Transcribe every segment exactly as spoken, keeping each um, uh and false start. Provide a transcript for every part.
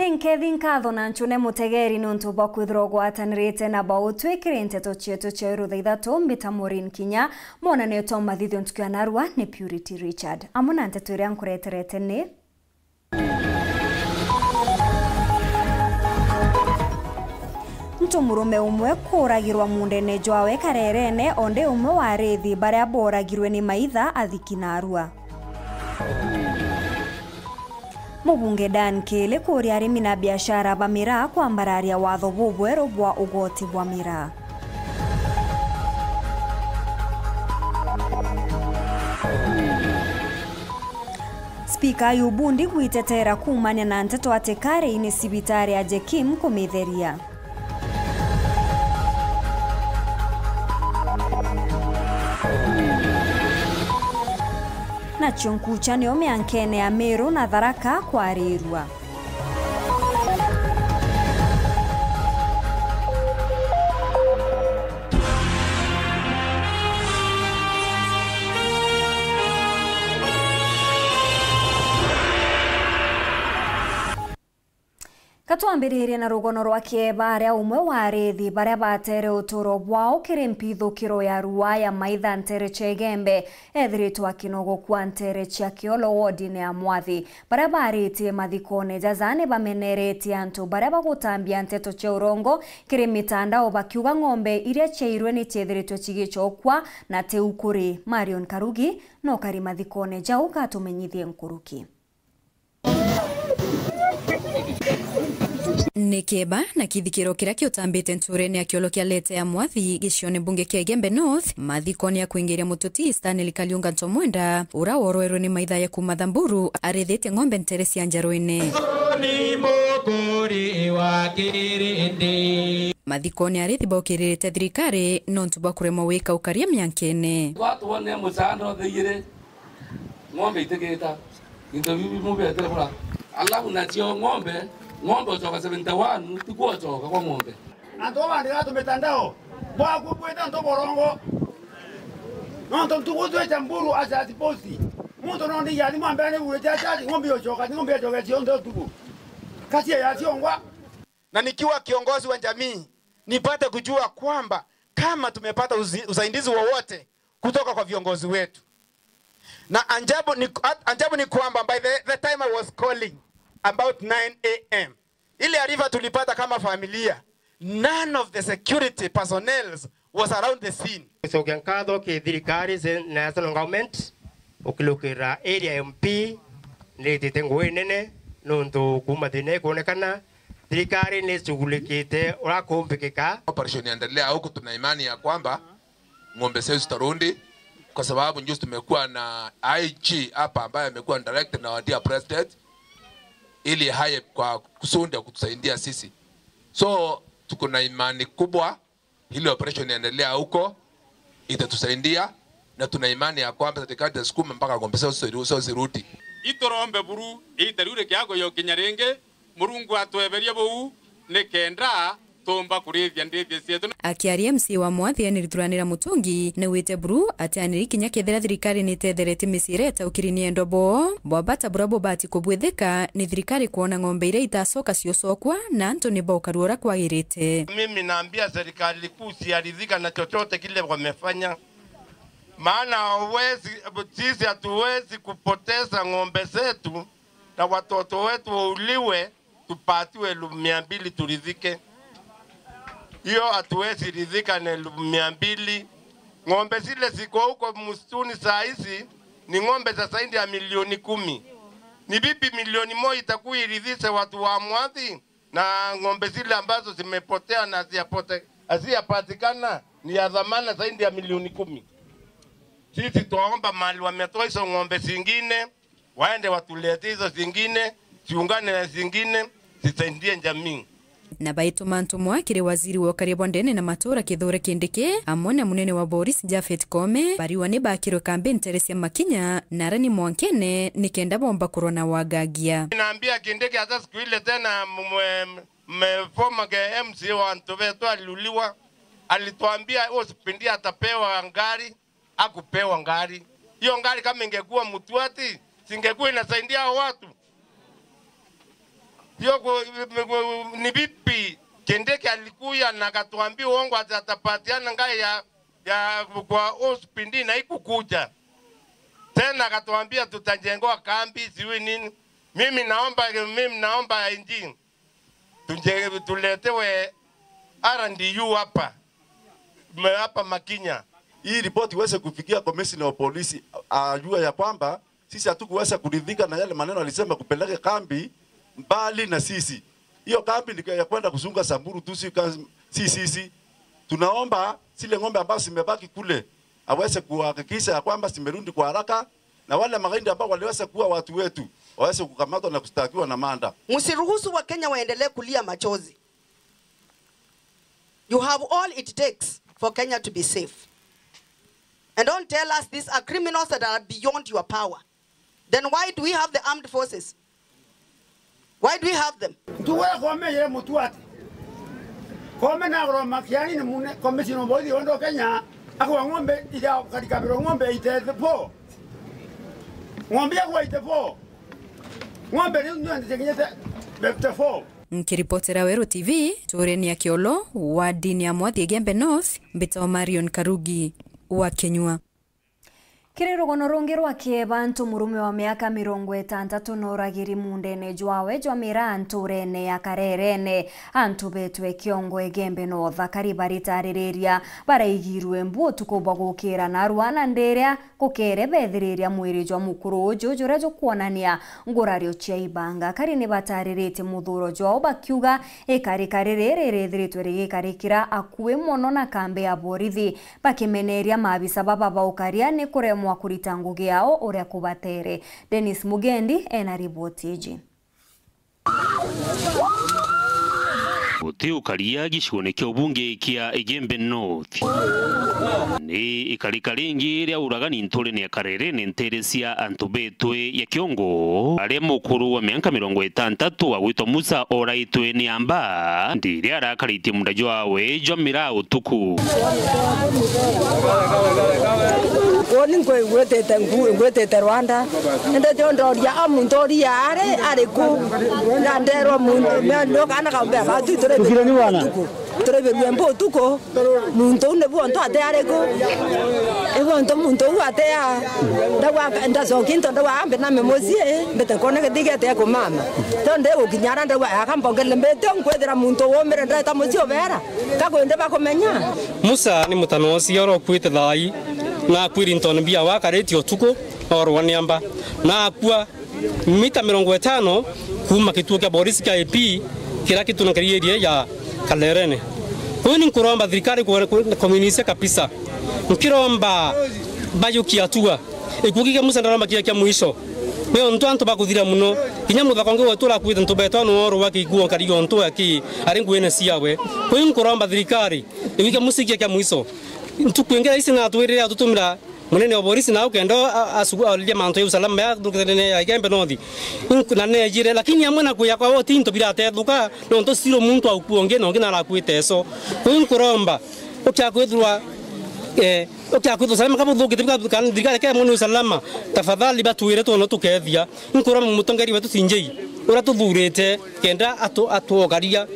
Nkethi nkatho na ncune mutegeri niuntu bwa kwithirwa ugwatanirite na bautwi kiri nteto cietu cia iru thaa ithatu. Mbita Maureen Kinya, mwonanio twa mathithio ntuku ya narua ni Purity Richard. Amwe na nteto iria nkureterete ni: Ntu murume umwe kuuragirwa muundene jwawe Karerene, o ndi umwe wa arithi baria booragirwe ni maitha, athiki na arua. Mubunge Dan Kili kuuria arimi na biashara ba miraa kwambararia watho bubweru bwa ugoti bwa miraa. Spika Ayubu Ndi gwitetera kuumania na nteto ati Kari ni cibitari ya Jekim kumitheria. Nacio nkucha nio miankene ya Miru na Tharaka kwarirua. Katwambiririe na rugono rwa kieba, aria umwe wa arithi baria batere uturo bwao kiri mpithukiro ya rua ya maitha ntere cia Igembe, ethiritwe akinogokua ntere cia Kiolo wodine ya Mwathi. Baria baaritie mathikone jaja ni bameneretie antu baria bagutambia nteto cia urongo kiri mitandao, bakiuga ng'ombe iria ciairwe ni ciethiritwe cigicokua na tiu kuri. Marion Karugi no kari mathikone jau gatumenyithie nkuruki. Ni kieba na kithikiro kiria kiutambite nturene ya Kiolo kia Lete ya Mwathi, gicione mbunge kia Igembe North, mathikone ya kwingiria mututi Stanley Kaliunga Ntomwenda, ura woroerwe ni maitha ya kuuma Thamburu, arithitie ng'ombe ntere cia njaroine. Ni mukuri wa kirindi. Mathikone arithi baukiririte thirikari nontu bwa kuremwa wika ukaria miankene. Twatwone musaanda uthe igiri, ng'ombe itigita. Into bibi mubietire bura. Alafu nacio ng'ombe, ng'ombe ucoka seventy one, tikuo ucoka kwa ng'ombe. Antu baba bandikaga tumitandao bwaku bwite ntu burongo. Nontu ntuku twi cia mburu aciaci posti. Muntu no ndigia thimu ambere ni bure cia chaji, ng'ombe ucoka, ng'ombe ucoka cionthe utuku. Kacia ya ciongwa. Na nikiwa kiongozi wa jamii, nipate kujua kwamba kama tumepata uzi-, usaidizi wowote kutoka kwa viongozi wetu. Na ajabu ni, ajabu ni kwamba by the, the time I was calling about nine a m, ile arifa tulipata kama familia, none of the security personnel was around the scene. Gucokia nkatho ki thirikari se-, national government, ukilukira area M P, niritite ngui nene nuntu kuuma thina ikuonekana, thirikari ni ishughulikite uria kumbikika. Operation inaendelea huku, tuna imani ya kwamba ng'ombe zetu zitarudi, kwa sababu juzi tumekuwa na I G hapa ambaye amekuwa directed na our dear president, ili haye kwa kusudi ya kutusaidia sisi. So, tuko na imani kubwa ile operation inaendelea huko itatusaidia, na tuna imani ya kwamba serikali itasukuma mpaka ng'ombe zao ziru-, zao zirudi. Iturombe buru, iita riu rikiaga gukinya ringi, Murungu atweberie buu, nikenda tuumba kurithia ndithia cietu. Akiaria, M C A wa Mwathi Henry Thuranira Mutungi naugite buru ati aniri kinya kethira thirikari nitetheretie micii iria itaukiri ni endwa boo, bwa bata buria bubati kubwithika ni thirikari kwona ng'ombe iria itacoka ciucokua na antu ni baukaru uria kwagirite. Mimi naambia serikali kuu siaridhika na chochote kile wamefanya. Maana hawezi, sisi hatuwezi kupoteza ng'ombe zetu na watoto wetu wauliwe, tupatiwe elfu mia mbili turidhike. Hiyo hatuwezi ridhika na elfu mia mbili. Ng'ombe zile ziko huko msituni saa hizi ni ng'ombe za zaidi ya milioni kumi. Ni vipi milioni moja itakuwa iridhishe watu wa Mwathi? Na ng'ombe zile ambazo zimepotea na hazijapote-, hazijapatikana ni ya dhamana zaidi ya milioni kumi. Sisi twaomba mahali wametoa hizo ng'ombe zingine, waende watuletee hizo zingine, ziungane na zingine, zisaidie jamii. Na baituma ntumwa kiri waziri wa ukaria bwa ndene na matura Kithure Kindiki, amwe na munene wa borisi Japhet Koome, bariwa ni bakirwe kambi ntere cia Makinya, na ara ni mwankene, nikenda bomba kurwa na wagagia. Naambia Kindiki hata siku ile tena mwe-, mwe-, former M C A wa antu betu aliuliwa, alituambia huo kipindi atapewa ngari, hakupewa ngari. Hiyo ngari kama ingekuwa mtuati, singekuwa inasaidia hao watu. Sio ku-, ni vipi? Kindiki alikuja na akatuambia uongo ati atapatiana ngai ya, ya kwa O C P D na ikukuja. Tena akatuambia tutajengewa kambi, sijui nini. Mimi naomba, mimi naomba I G, tuje-, tuletewe R D U hapa. Me-, hapa Makinya. Hii ripoti iweze kufikia commissioner wa polisi, ajue ya kwamba sisi hatukuweza kuridhika na yale maneno alisema kupeleke kambi mbali na sisi. Hiyo kambi ni ya kwenda kusunga Samburu tu, si ka-, si sisi. Tunaomba zile ng'ombe ambazo zimebaki kule aweze kuhakikisha ya kwamba zimerudi kwa haraka, na wale magaidi ambao waliweza kuua watu wetu waweze kukamatwa na kushtakiwa na manda. Msiruhusu Wakenya waendelee kulia machozi. You have all it takes for Kenya to be safe. And don't tell us these are criminals that are beyond your power. Then why do we have the armed forces? Why do we have them? Ntugu ya Koome yire mutu ati, Koome na agorwa makiani ni mune commissioner of police yonthe Kenya, akwa ng'ombe ira karikabirwa ng'ombe eighty-four. Ng'ombe ya eighty-four. Ng'ombe riu ndio ndikinyete fifty-four. Nkiripotera Weru T V, nturene ya Kiolo, wardini ya Mwathi Igembe North, mbitagwa Marion Karugi wa Kinyua. Kiri rugono rungi rwa kieba, antu murume wa miaka mirongo itantatu noragiri mundene jwawe jwa miraa nturene ya Karerene. Antu betwe Kiongo Igembe North akari baritaririria baraigirwe mbu utuku bwa gukira narua, na ndiria gukere bethiriria mwiri jwa mukuru uju juria jukwonania ngurario cia ibanga. Akari ni batariritie muthuro jwao bakiuga ikarika riri ririthiritwe rigikarikira akui mono na kambi ya borithi. Bakimeneria maabisa baba ba ukaria ni kuremwa kurita ngugi yao uria kubatere. Dennis Mugendi ena riboti iji. Guti ukaria gicigoone kia ubunge kia Igembe North. Ni ikarika ringi ria uragani nturene ya Karerene ntere cia antu betwe ya Kiongo, aria mukuru wa mianka mirongo itantatu agwitwa Musa oraitwe ni amba, ndiria arakaritie munda jwawe jwa miraa utuku. Uuni ngwitite nku-, ngwitite Rwanda, indi jo ndoria o muntu uria ari, ari ku? Na nderwa muntu, me-, no kana kaumbe akatu turibirwe mbu utuku. Turibirwe mbu utuku, muntu uu nibu ontu ati ari ku? Ibu ontu muntu uu ati a? Ndauga, ndacoki into ndauga, ambe name mucii, mbite kwona githigete kumama. Tonde gukinya ara ndauga, aka mbongele mbite, nkwithira muntu uumire ndeta mucii ubera. Ka kwindi bakumenya? Musa ni mutano ucio urokuite thaai, na akwiri ntoni bia wakaritie utuku, orwa ni amba, na akua mita mirongo itano kuuma gituo kia borisi kia I P kiria kitunankaria area ya Kalerene. Kwou ni nkuromba thirikari ku-, ku-, kuminisia kabisa. Nkiromba bayukie hatua. Ikuo kia Musa ndaromba kia, kia mwisho. Ni ontu antu bakuthira muno. Kinya muthaka ungi wetu urakuite ntu betwa no oro wa kikuo nkari ontu aki ari nguine ciawe. Kwou nkuromba thirikari iwike Musa ikia kia mwisho. Ntuku ingi raisi na atwirire atutumira munene wa borisi na ukenda a-, asu-, aria mantu ya usalama ya thukirene ya Igembe North. Inku-, na nejire, lakini amwe na kuya kwa woti into biratethuka, nontu siro muntu akuo ungi na ungi narakuite eso. Kwou nkuromba, ukia kwithirwa, eh, Ukia kwithirwa usalama ka buthukite, bika-, kana thirikari ke mone usalama, tafadhali batwire twona tukethia. Nkuromba mutongeria wetu C J, uria tuthurite, kenda atu-, atuokaria.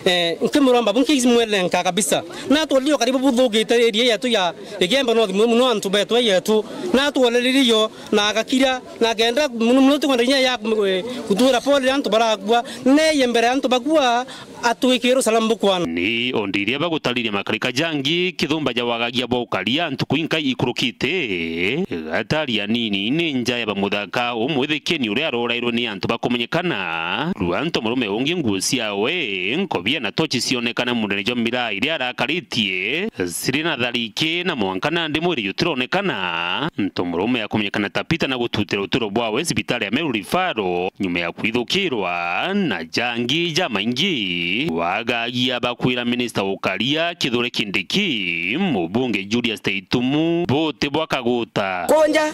Eh, nkimuromba bu nkimwelenga kabisa. Na atwolile ukaria bu buthukite area yetu ya Igembe North, muno muno antu betwe yetu. Na atwolelirio na agakira, na kenda muno muno tukwenda inya ya, eh, kutura pole antu barakua. Neye mbere antu bakua, atwikire usalama bukwana. Ni o ndiria bagutariria makarika jangi kithumba ja wagagia bwa ukaria ntuku inkai ikurukite, gatari anini ni nja ya bamuthaka umwithikeni uria arorairwe ni antu bakumenyekana. Rua nto murume ungi nguo ciawe, nkobia na tochi cionekana mundene jwa miraa iria arakaritie, ciri na thariki na mwanka nandi mwiri jutironekana. Nto murume akumenyekana ta Peter na gututira uturo bwawe cibitari ya Meru Rifaro. Nyuma ya kwithukirwa na jangi jamaingi, wagagia bakwira minista ukaria Kithure Kindiki, mubunge Julius Taitumu, buti bwa kaguta. Kunja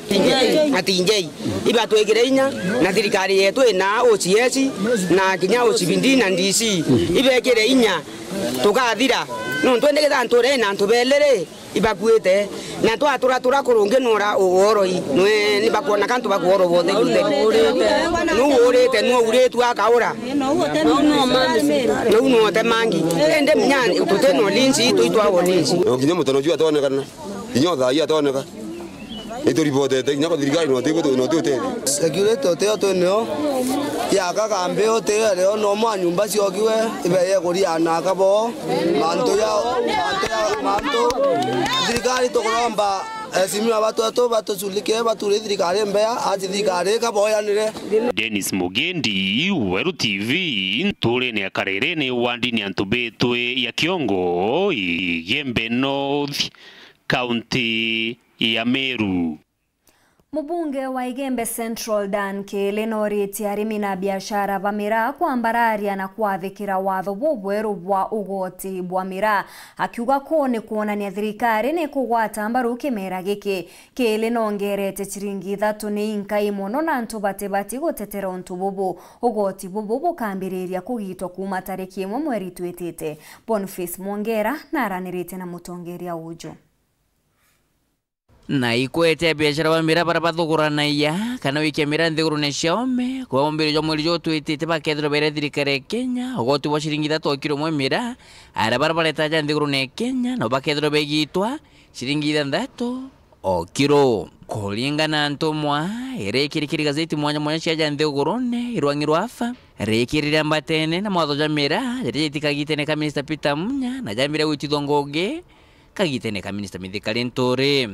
atinjei ibatwikire inya na thirikari yetu ina O C S na kinya O C P D na D C ibekire inya tukathira nontu indi githa nture na antu beliri. Ibakuite, na twatura tura kurungi nura uoroi, nwe ni bakwona kantu bakuoro bothe buthe. Nu urite, nu uritu akaura. Nu nu otemangi. Ende mnya tutino linsi itu itwa linsi. Na kinya mutano juu atonekana. Kinya uthai atoneka. Ituribotete kinya kwa thirikari no tigu no tiutethia. Security utio twinio. Yaka kambi utio leo no mwa nyumba ciokiwe ibeye kuriana kabo. Mantu ya, mantu ya, mantu. Thirikari tukuromba, eh, simio batu etu batuculikire bature thirikari mbea, ati thirikari kaboyanire. Dennis Mugendi, Weru T V, nturene ya Karerene, wandini ya Ntubitwe ya Kiongo, Igembe North, kaunti ya Meru. Mubunge wa Igembe Central Dan Kiili noritie arimi na biashara ba miraa kwambararia na kwathikira watho bubweru bwa ugoti bwa miraa, akiuga kuu ni kwonania thirikari ni kugwata mbaru kimera giki. Kiili nongerete ciringi ithatu ni inkai mono na antu batibati gutetera untu bubu. Ugoti bubu bukambiriria kugitwa kuuma tariki imwe mweri twitite. Boniface Mwongera naranirite na mutongeria uju. Na ikwete biashara ba miraa baria bathuguranagia kana wikia miraa nthigurune cia ome, kuuma mwambiririo jwa mweri juu twitite bakethirwa beere thirikari ya Kenya ugoti bwa ciringi ithatu o kiro imwe miraa, aria baria baretaja nthigurune ya Kenya nabo bakethirwa begitwa ciringi ithanthatu o kiro. Kuringana na ntumwa iria ikirikiri gazeti mwanya mwanya cia ja nthigurune irwang'i rwa afa, rikirire mbatene na mawatho ja miraa jaria jaitikagitene ka Minista Peter Munya na jambire gwitithwa ngugi kagitene ka Minista Mithika Linturi.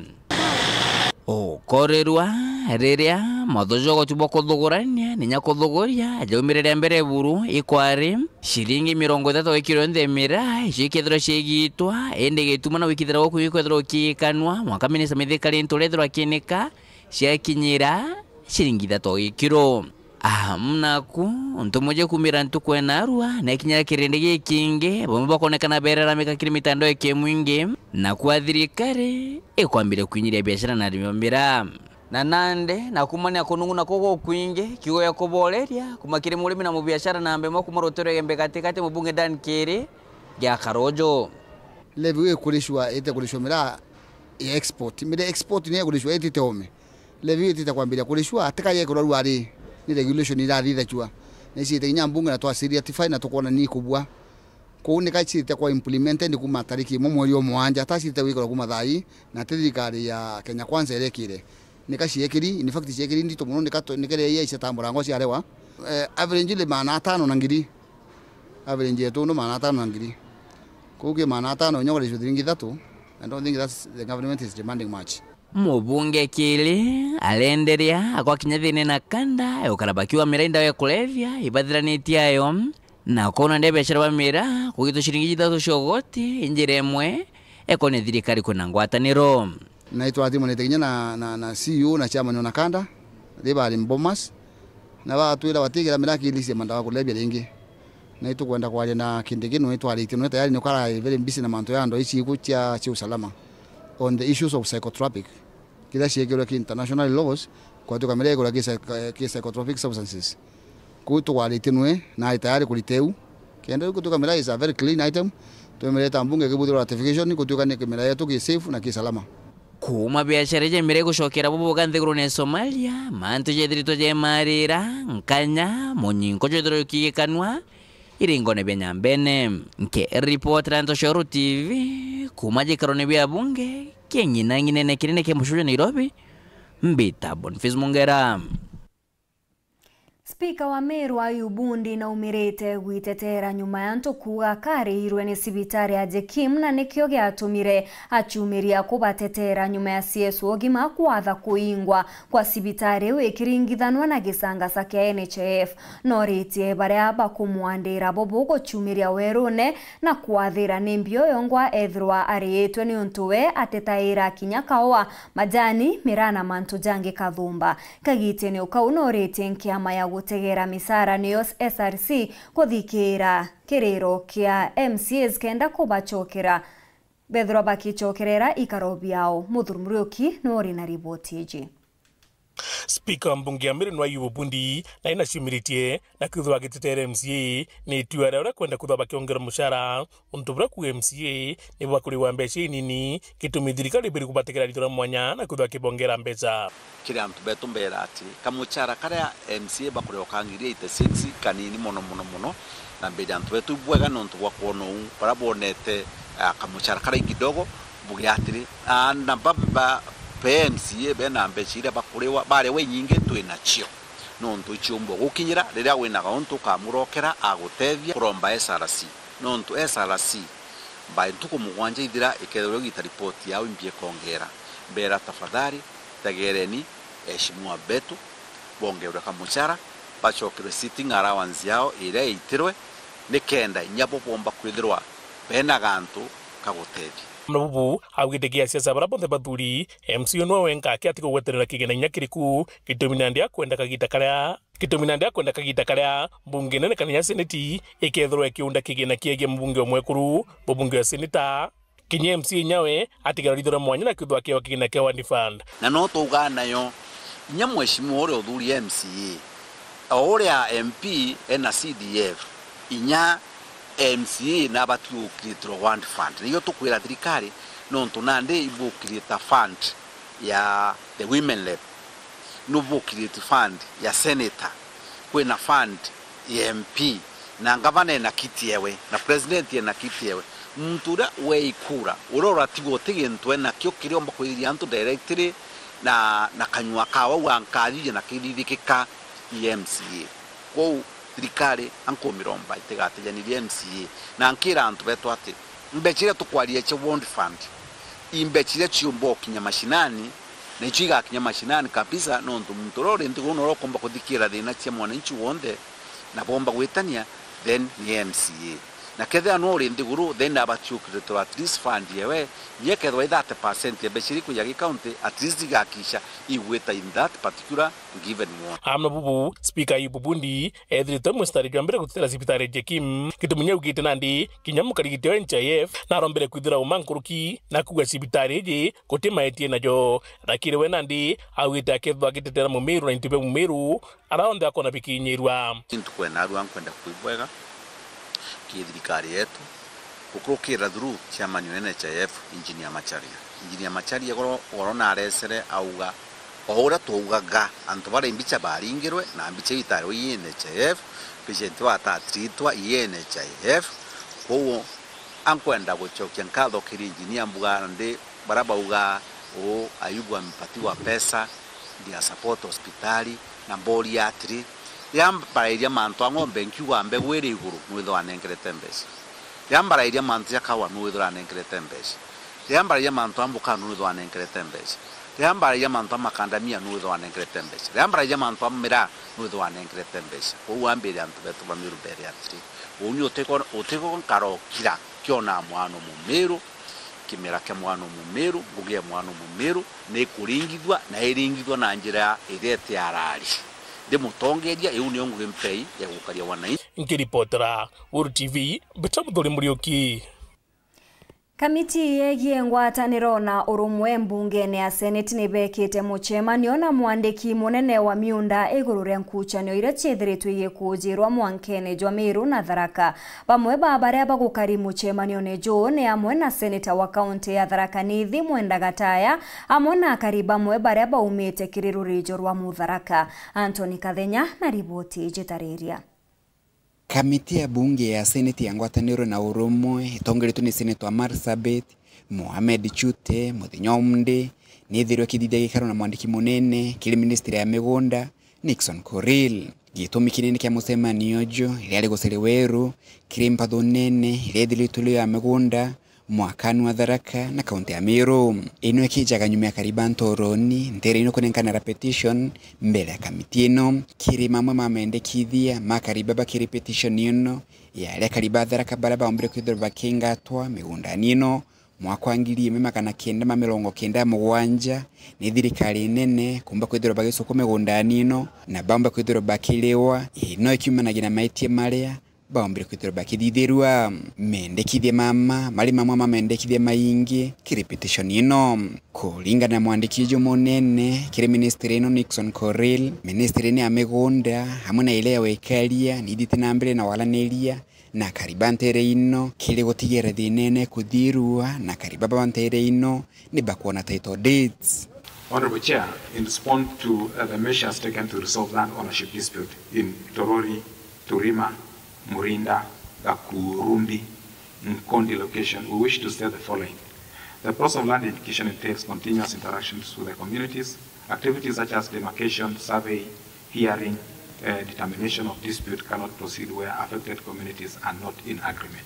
Ukorirwa riria motho jwa ugoti bwa kuthugurania ni nya kuthuguria jaumire ria mbere buru ikwari ciringi mirongo ithatu o kiro nthe miraa icio ikethirwa ciigitwa, indi gituma na gwikithira guku ikwethirwa ukiikanwa mwanka Minista Mithika Linturi ethirwa akinika ciakinyira ciringi ithatu o kiro. Amu naku, ntumwa jie kuumira ntuku ya naarua, na ikinyira kirindi gikingi, bamwe bakonekana beeraramika kiri mitandao ya kimwingi, na kwa thirikari ikwambiria kwinyiria biashara na arimi ba miraa. Na nandi, na kuumania kunung'una kuu gukwingi, kiugo gia kubooreria, kuuma kiri murimi na mubiashara namba imwe kuuma rutere rwa Igembe Gatigati, mubunge Dan Kiiri, gia Karojo. Levy ikuricua, itekuricua miraa ya export. Miraa ya export ni ikuricua itite ome. Levy itite kwambiria kuricua, tika yekurwa rua ri, ni regulation irathithachua. Na iciite kinya mbunge na twa ratify na tukwona ni ikubua. Kuu nika ciite kwa implemented kuuma tariki imwe mweri o mwanja, ta ciite gwikirwa kuuma thaa ii, na ti thirikari ya Kenya Kwanza irekire. Nika ciekiri, in fact, ciekiri ndito mono, nika tu-, nikere ia cia ta murango ciarewa. Eh, average ile maana atano na ngiri. Average yetu ndo maana atano na ngiri. Kuu ki maana atano, inya ukaricua thiringi ithatu, I don't think that's, the government is demanding much. Mubunge Kiiri arenderea akwa kinya thiini na kanda ya ukarabaki wa miraa indawa ya kulevya ibathiranitie ayo, na kona ndia biashara ba miraa kugitwa ciringi ithatu cia ugoti, injira imwe ekonia thirikari kwina ngwataniro. Na itwathimanite kinya na, na, na C E O na chairman wa Nakanda, riria bari Bomas, na batwira batigira miraa kilisi ya madawa ya kulevya ringi. Na itukwenda kwaria na Kindiki, nwe twaritie, nwe tayari nwe kara very busy na mantu ya ndo ici iku cia, cia usalama on the issues of psychotropic. Kiria ciekirwe ki international laws, kwatuika miraa igura ki psych-, ki psychotropic substances. Kuu tukwaritie nwe, na ari tayari kurita iu. Kenda riu gutuika miraa is a very clean item, twemereta mbunge ikibuthirwa ratification, gutuika ni miraa yetu ki safe na ki salama. Kuuma biashara iji miraa igucokera bubuga nthigurune ya Somalia, mantu jethiritwe jemarira, nkanya, munyinko jwethirwe jukigikanwa iringone bia Nyambene. Nkiripotera Ntoshoro T V, kuuma gikarone bia bunge kia ng'inang'inene kinene kia mucii jwa Nairobi, mbita Boniface Mungera. Spika wa Meru Ayubu Ndi naumirite gwitetera nyuma ya antu kuuga akariirwe ni cibitari ya Jekim, na nikio giatumire aciumiria kubatetera nyuma ya C S O ugima kwatha kuingwa kwa cibitari iu ikiringithanwa na gisangasa kia N H I F. Noritie baria bakumwandira bubu guciumiria werune na kwathira ni mbio yongwa ethirwa ariitwe, niuntu we atitaira kinya kaua, majani, miraa na mantu jangi kathumba. Kagitene o kau noritie nkiama ya gutegera micara niyo S R C kuthikira kiriro kia M C As kenda kubacokera, bethirwa bakicokerera ikaro biao. Muthuri Muriuki nuri na riboti iji. Spika wa mbunge ya Meru nwa Ayubu Bundi nawe naciumiritie na kwithirwa agiteteera M C A ni itua riao ria kwenda kwithirwa bakiongerwa mucara, untu buria kuuga M C A ni bakuriwa mbeca inini, gitumi thirikari ibiri kubategera riitwa ria mwanya na kwithirwa akibongera mbeca. Kiri antu betu mbera atiri, kamucara karia M C A bakuriwa ka ngiri eighty six kanini mono mono mono, na mbere antu betu ibwega nontu bwa kwona uu, baria bonete, ah, kamucara karia kidogo, mbuge atiri, ah, na ba, ba, be M C A bena mbeca iria bakuriwa, bariwa inyingi twinacio. Nontu icio umba gukinyira riria wina gauntu ukamurokera agutethia kuromba S R C. Nontu S R C, by ntuku mugwanja ithira, ikethirwa igita ripoti yao imbi ikongera. Mbera tafadhali, tegereni eheshimiwa betu bongerwe kamucara, bacokerwe sitting allowance yao iria yaitirwe, nikenda inya bo bomba kwithirwa bena gantu ka gutethia. Muna bubu augite ki asiasa baria bonthe bathuri, M C A nwe wenka aki atikugweterera kigena inya kiriku, gitumi nandi akwenda kagita karia, gitumi nandi akwenda kagita karia mbunge nene kana inya seneti ikethirwa ikiunda kigena kiegie mubunge umwekuru, mubunge wa seneta. Kinya M C A nyawe atigera riitho ria mwanya na kwithirwa akiewa kigina kia Wandi Fund. Na no twaugaa nayo, inya mheshimiwa uria uthuri M C A, o uria M P ena C D F, inya M C A nabati gukiritwa Wandi Fund. Niyo tukwira thirikari, nontu nandi ibu create fund ya the women rep, nubu create fund ya senator, kwina fund ya M P, na ngavana ena kiti ewe, na president ena kiti ewe. Muntu uria wei kura, uria uratigwa uti gintu enakio kiriomba kwithiria antu directly na, na kanyua kawe, au ankathithia na kithithikika i M C A. Kwou thirikari ankumiromba itigatijanirie M C A, na nkira antu betu ati, mbeca iria tukwaria cia Ward Fund, i mbeca iria ciumba ukinya mashinani, na icio igakinya mashinani kabisa, nontu muntu uria uri nthiguru na uria ukomba kuthikira thina cia mwananchi wonthe na bomba gwitania, then ni M C A. Na kethira no uri nthiguru, then abati ukiritwa at least fund yewe, inya kethirwa i thirty percent ya mbeca iria ikuja gi county, at least igakisha igwita in that particular given ward. Amwe bubu, Spika Ayubu Bundi ethirite mustari jwa mbere gutetera cibitari JAKIM, gitumi ni augite nandi kinya mukarigiti wa N H I F narombere kwithira uma nkuruki na kuuga cibitari iji guti maetie najo. Lakini we nandi augite akethirwa agitetera Mumiru na into bia Mumiru, ara onthe akona bikinyirwa. Ntuku ena arua nkwenda kwibwega ki thirikari yetu, gukurukira through chairman wa N H I F, Engineer Macharia. Engineer Macharia goro, goro narecere auga, o uria twaugaga, antu baria mbicha baringirwe, na mbicha itarwe i N H I F, patient batatritwa i N H I F. Kwou ankwenda gucokia nkatho kiri engineer mbuga ndi baria bauga uu, Ayubu amepatiwa pesa ndia support hospitali, na mboria atiri, riria mbarairia mantu a ng'ombe nkiuga mbegu iri iguru, nwithirwa anengerete mbeca? Riria mbarairia mantu ja kawa, nwithirwa anengerete mbeca? Riria mbarairia mantu a mbuka, nwithirwa anengerete mbeca? Riria mbarairia mantu a makandamia, nwithirwa anengerete mbeca? Riria mbarairia mantu a miraa, nwithirwa anengerete mbeca? Kwou ambire antu betu ba Meru mbere atiri, uuni utiko, utiko nkarokira kionaa mwana Mumiru, kimera kia mwana Mumiru, ngugi ya mwana Mumiru ni ikuringithua, na iringithua na njira iria iti arari. Ndi mutongeria, iu niyo ngugi mpei ya gukaria wananchi. Nkiripotera Weru T V, mbita Muthuri Muriuki. Kamiti yegie ngwataniro na urumwe mbungene ya Seneti ni bekite mucemanio na mwandiki munene wa miunda iguru ria nkuchanio iria ciithiritwe igikujirwa mwankene jwa Meru na Tharaka. Bamwe ba baria bagukari mucemanione juu ni amwe na seneta wa kaunti ya Tharaka Nithi Mwenda Gataya, amwe na akari bamwe baria baumite kiri rurijo rwa Mutharaka. Anthony Kathenya na riboti ijitariria. Kamiti ya bunge ya seneti ya ngwataniro na urumwe itongeretwe ni seneta wa Marsabit, Mohamed Chute, muthenya wa umunthi, ni ithirwe ikithithia gikaro na mwandiki munene kiri ministry ya migunda, Nixon Korir. Gitumi kinene kia mucemanio uju riari gucari weru kiri mpatho nene iria ithiritwe ri ya migunda mwakani wa Tharaka na kaunti ya Meru. Ino ikijaga nyuma ya akari ba ntoroni ntere ino kunenkana petition mbere ya kamiti ino. Kiri mamwe ma mendekithia ma akari baba kiri petition ino, ya aria akari ba Tharaka baria baombire kwithirwa bakingatwa migundani ino mwaka wa ngiri imwe magana kenda ma mirongo kenda na mugwanja, ni thirikari nene kumba kwithirwa bagicukwa migundani ino na baumba kwithirwa bakiriwa, ii no ikiumanagia na maitia maria baombire kwithirwa bakithithirua. Mendekithia mama mari mamwe ma mendekithia maingi kiri petition ino. Kuringana na mwandiki uju munene kiri ministry ino Nixon Korir, ministry ni ya migunda amwe na iria ya wikaria nithite na mbere na waraniria na akari ba ntere ino kiri gutigira thina ino ikuthirua na akari baba ba ntere ino ni bakwona title deeds. Honorable Chair, in response to, uh, the measures taken to resolve land ownership dispute in Torori, Turima, Murinda, Gakurumbi, Nkondi location, we wish to state the following. The process of land dedication entails continuous interactions with the communities. Activities such as demarcation, survey, hearing, uh, determination of dispute cannot proceed where affected communities are not in agreement.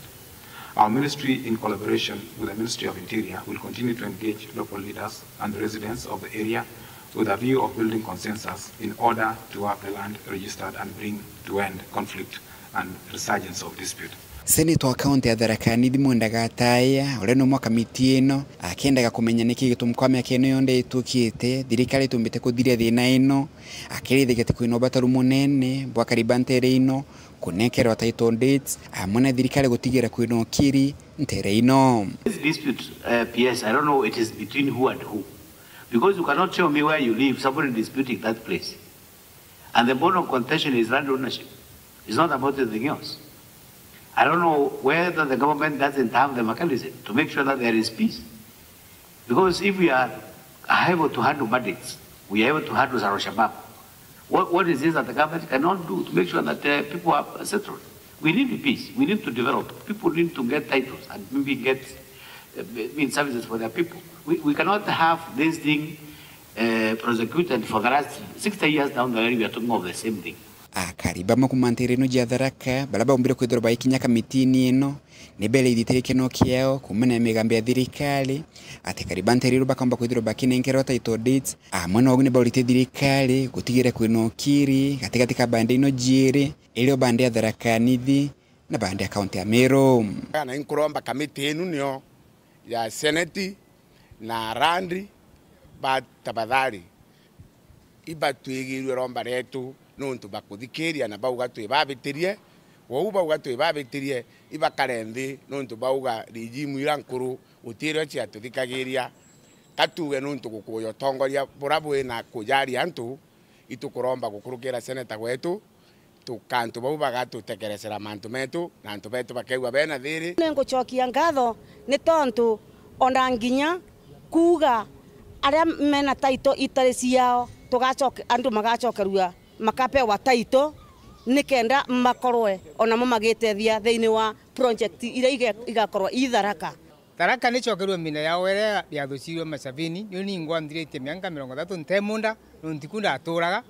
Our ministry, in collaboration with the Ministry of Interior, will continue to engage local leaders and residents of the area with a view of building consensus in order to have the land registered and bring to end conflict and resurgence of dispute. Senator wa kaunti ya Tharaka Nithi Mwenda Gataya, uria ni umwe wa kamiti ino, akiendaga kumenya niki gitumi kwa miaka ino yonthe itukite, thirikari itumbite kuthiria thina ino, akirithikia ati kwina ubataru munene bwa akari ba ntere ino kunenkerwa title deeds, amwe na thirikari gutigira kwina ukiri ntere ino. This dispute, uh, P S, I don't know it is between who and who. Because you cannot tell me where you live, somebody disputing that place. And the bone of contention is land ownership. It's not about anything else. I don't know whether the government doesn't have the mechanism to make sure that there is peace. Because if we are able to handle bandits, we are able to handle Al Shabaab. What, what is this that the government cannot do to make sure that, uh, people are settled? We need peace. We need to develop. People need to get titles and maybe get, uh, I mean, services for their people. We, we cannot have this thing, uh, prosecuted for the last sixty years down the line. We are talking of the same thing. Akari bamwe kuma ntere ino jia Tharaka baria baumbire kwithirwa baikinya kamitini ino ni bereithite gikeno kiao kuumania na migambo ya thirikari ati akari ba ntere ino bakaumba kwithirwa bakinenkerwa title deeds, amwe na ugu ni baurite thirikari gutigira kwina ukiri gatigati ka bande ino jiiri, irio bande ya Tharaka Nithi na bande ya kaunti ya Meru. Na inkuromba kamiti inu nio ya Senate na Land ba tafadhali ibatwigirue romba rietu, nuntu bakuthikiria na bauga twibabitirie, wou bauga twibabitirie, ibakare nthi, nuntu bauga regime ira nkuru gutirio ciatuthikagiria. Ka tuuge nuntu gukuja utongoria bura bwina kujaria antu, itukuromba gukurukira seneta wetu, tuka antu bau bagatutekerecera mantu metu, na antu betu bakeigua bena thiri. Ni ngucokia ngatho ni tontu ona nginya kuuga aria mena title itari ciao, tugacoke-, antu magacokerua makapewa title, nikenda makorwe onamo magitethia thiini wa project iria ige-, igakorwa i Tharaka. Tharaka nicokerue miina yao iria yathucirue Mashavini, niu ni ingwa nthiritie miaka mirongo ithatu nte munda, nuntu tiku ndaturaga,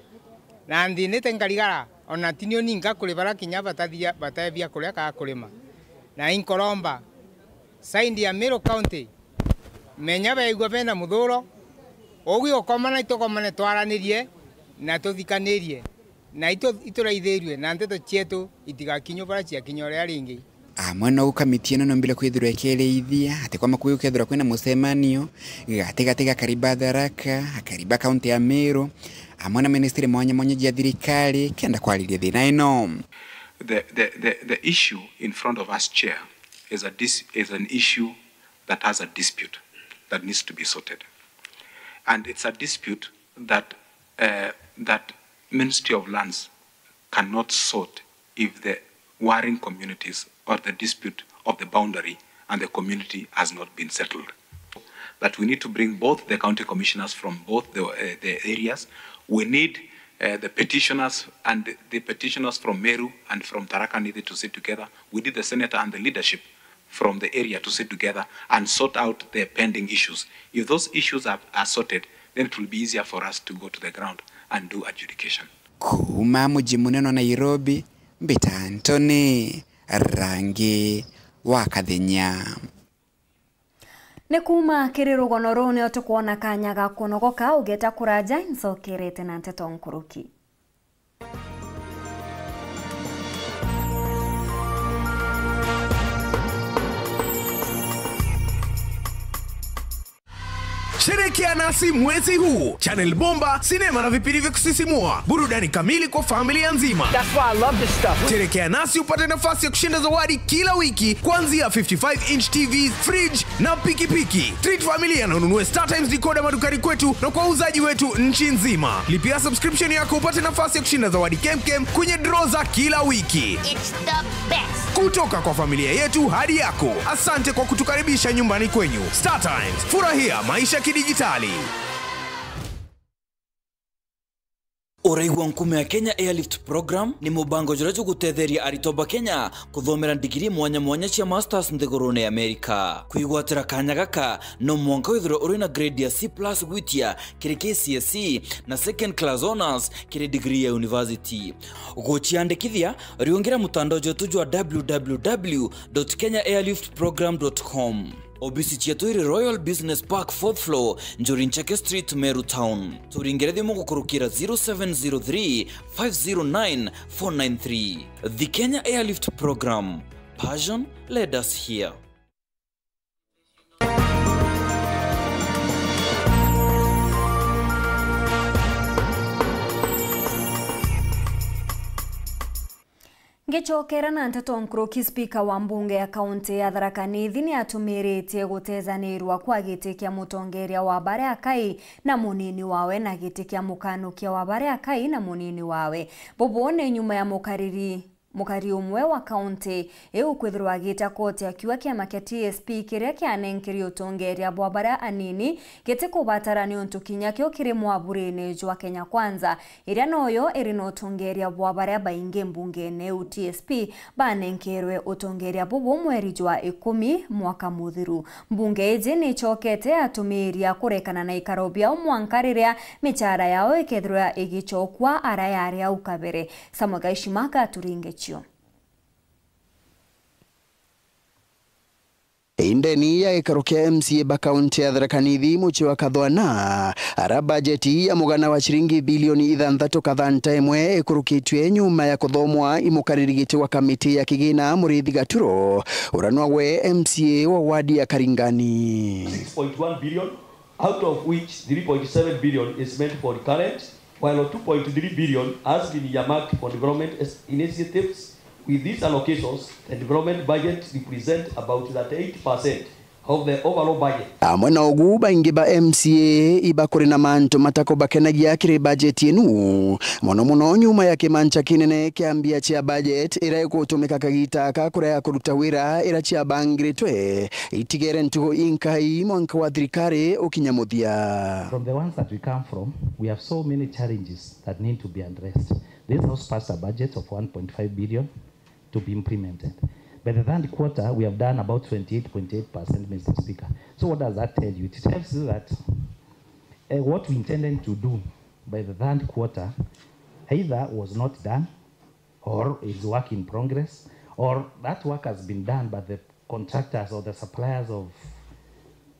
na nthinite nkarigara, ona ti niu ninka kuri bara kinya batathia, batae bia kuria kaa kurima. Na inkoromba, side ya Meru County, menya beigua bena muthuro, ugi ukomana itukomane twaranirie na tuthikanirie. Na itu-, ituraithirue na nteto cietu itigakinywe bara ciakinya uria ringi. Amwe nou kamiti ino nombire kwithirwa ikirithia ati kwa makuyu ukethirwa kwina mucemanio gatigati ga akari ba Tharaka, akari ba kaunti ya Meru, amwe na ministry mwanya mwanya jia thirikari kenda kwariria thina ino. The, the, the, the issue in front of us, Chair, is a dis-, is an issue that has a dispute that needs to be sorted. And it's a dispute that, uh, that Ministry of Lands cannot sort if the warring communities or the dispute of the boundary and the community has not been settled. That we need to bring both the county commissioners from both the, uh, the areas. We need, uh, the petitioners and the petitioners from Meru and from Tharaka Nithi to sit together. We need the senator and the leadership from the area to sit together and sort out the pending issues. If those issues are, are sorted, then it will be easier for us to go to the ground and do adjudication. Kuuma muji munene wa Nairobi, mbita Anthony Rangi wa Kathenya. Ni kuuma kiri rugono ruu nio tukwona kanya ga kunogoka, ugeta kuraja, incokerete na nteto nkuruki. Sherekea nasi mwezi huu. Channel bomba, sinema na vipindi vya kusisimua. Burudani kamili kwa familia nzima. That's why I love this stuff. Sherekea nasi upate nafasi ya kushinda zawadi kila wiki, kuanzia fifty-five inch T V, fridge na pikipiki. Treat familia na ununue StarTimes decoder madukani kwetu na kwa wauzaji wetu nchi nzima. Lipia subscription yako upate nafasi ya kushinda zawadi kemkem kwenye draw za kila wiki. It's the best. Kutoka kwa familia yetu hadi yako, asante kwa kutukaribisha nyumbani kwenyu. StarTimes, furahia maisha kidijitali. Uraigua nkume ya Kenya Airlift Program ni mubango juria jugutetheria aritwa ba Kenya kuthomera ndigiri mwanya mwanya cia masters nthigurune ya America. Kwigwatira kanya gaka, no mwanka withirwe uri na grade ya C plus gwitia kiri K C S E na second class honours kiri degree ya university. Guciandikithia, riungira mutandao jwetu jwa w w w dot kenya airlift program dot com. Obisi cietu iri Royal Business Park, fourth floor, Njuri Ncheke Street, Meru Town. Turingire thimu gukurukira zero seven zero three, five zero nine, four nine three. The Kenya Airlift Program. Passion led us here. Ngicokera na nteto nkuruki, spika wa mbunge ya kaunti ya Tharaka Nithi ni atumiritie gutezanirwa kwa giti kia mutongeria wa baria akai na munini wawe na giti kia mukanukia wa baria akai na munini wawe. Bubu ni nyuma ya mukariri, mukari umwe wa kaunti iu kwithirwa agita koti akiuga kiama kia T S P kiria kianenkeri utongeria bwa baria anini gitikubatara niuntu kinya kio kiri mwaburine jwa Kenya Kwanza, iria noyo iri na utongeria bwa baria baingi mbungene iu. T S P banenkerwe utongeria bubu mweri jwa ikumi mwaka muthiru. Mbunge iji ni icokete atumiria kurekana na ikaro biao mwanka riria michara yao ikethirwa igicokua ara yari au kabere. Samuel Gaishima gaturinge cio. Indeni ya gikaro kia M C A ba kaunti ya Tharaka Nithi, mucii wa Kathwana, ara bajeti ya mugana wa ciringi bilioni ithanthatu kathanta imwe ikurukitue nyuma ya kuthomwa i mukariri giti wa kamiti ya kigina Muriithi Gaturo, uria nwawe M C A wa wadi ya Karingani. Six point one billion, out of which three point seven billion is meant for recurrent, while two point three billion has been earmarked for development es-, initiatives. With these allocations, the development budget represent about thirty-eight percent of the overall budget. Amwe na ugu, baingi ba M C A iba kuri na mantu matakubakenagia kiri bajeti inu, mono mono nyuma ya kimancha kinene kia mbia cia budget iria igutumika kagita ka kuria kuruta wira iria ciabangiritwe itigere ntugu inkai mwanka wa thirikari ukinya muthia. From the ones that we come from, we have so many challenges that need to be addressed. This house passed a budget of one point five billion to be implemented. By the third quarter, we have done about twenty-eight point eight percent, Mister Speaker. So what does that tell you? It tells you that, eh, what we intended to do by the third quarter either was not done, or is work in progress, or that work has been done, but the contractors or the suppliers of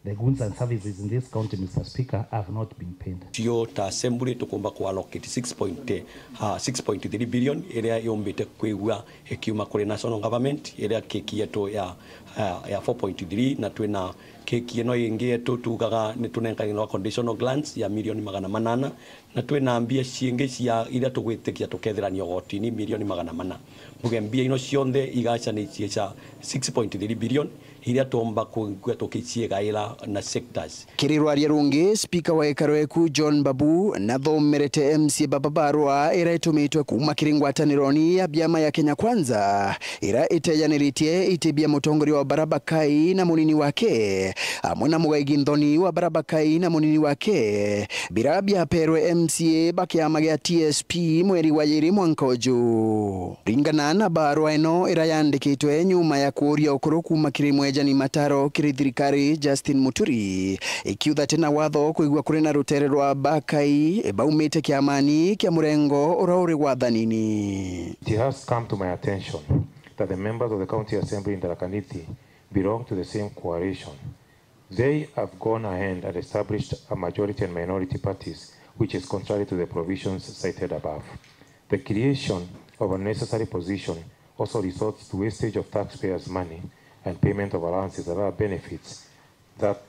the goods and services in this county, Mister Speaker, have not been paid. Cio ta assembly tukumba ku allocate six point, ah, six point three billion iria yumbite kwigua ikiuma kuri national government, iria keki yetu ya, ya, ya four point three, na twina keki ino ingi yetu tugaga ni tunenkanirwa conditional grants ya milioni magana manana, na twina mbia ciingi cia iria tugwitikia tukethirania ugotini milioni magana mana. Mbuge mbia ino cionthe igacanicie cia six point three billion iria tuumba kwigua tukiciigaira na sectors. Kiri rwaria rungi, spika wa gikaro eku John Babu nathomerete M C A baba barua iria itumitwe kuuma kiri ngwatanironi ya biama ya Kenya Kwanza, iria itejaniritie iti bia mutongoria wa baria bakai na munini wake, amwe na mugai ginthoni wa baria bakai na munini wake, biria biaperwe M C A ba kiama gia T S P mweri wa jiri mwanka uju. Ringana na barua ino iria yandikitwe nyuma ya kuuria ukuru kuuma kiri mwejani mataro kiri thirikari Justin Muturi, ikiuga ati na watho kwigua kuri na rutere rwa bakai baumite kiamani kia murengo uria uri wathanini. It has come to my attention that the members of the County Assembly in Tharaka Nithi belong to the same coalition. They have gone ahead and established a majority and minority parties, which is contrary to the provisions cited above. The creation of unnecessary position also results to wastage of taxpayers' money and payment of allowances and other benefits that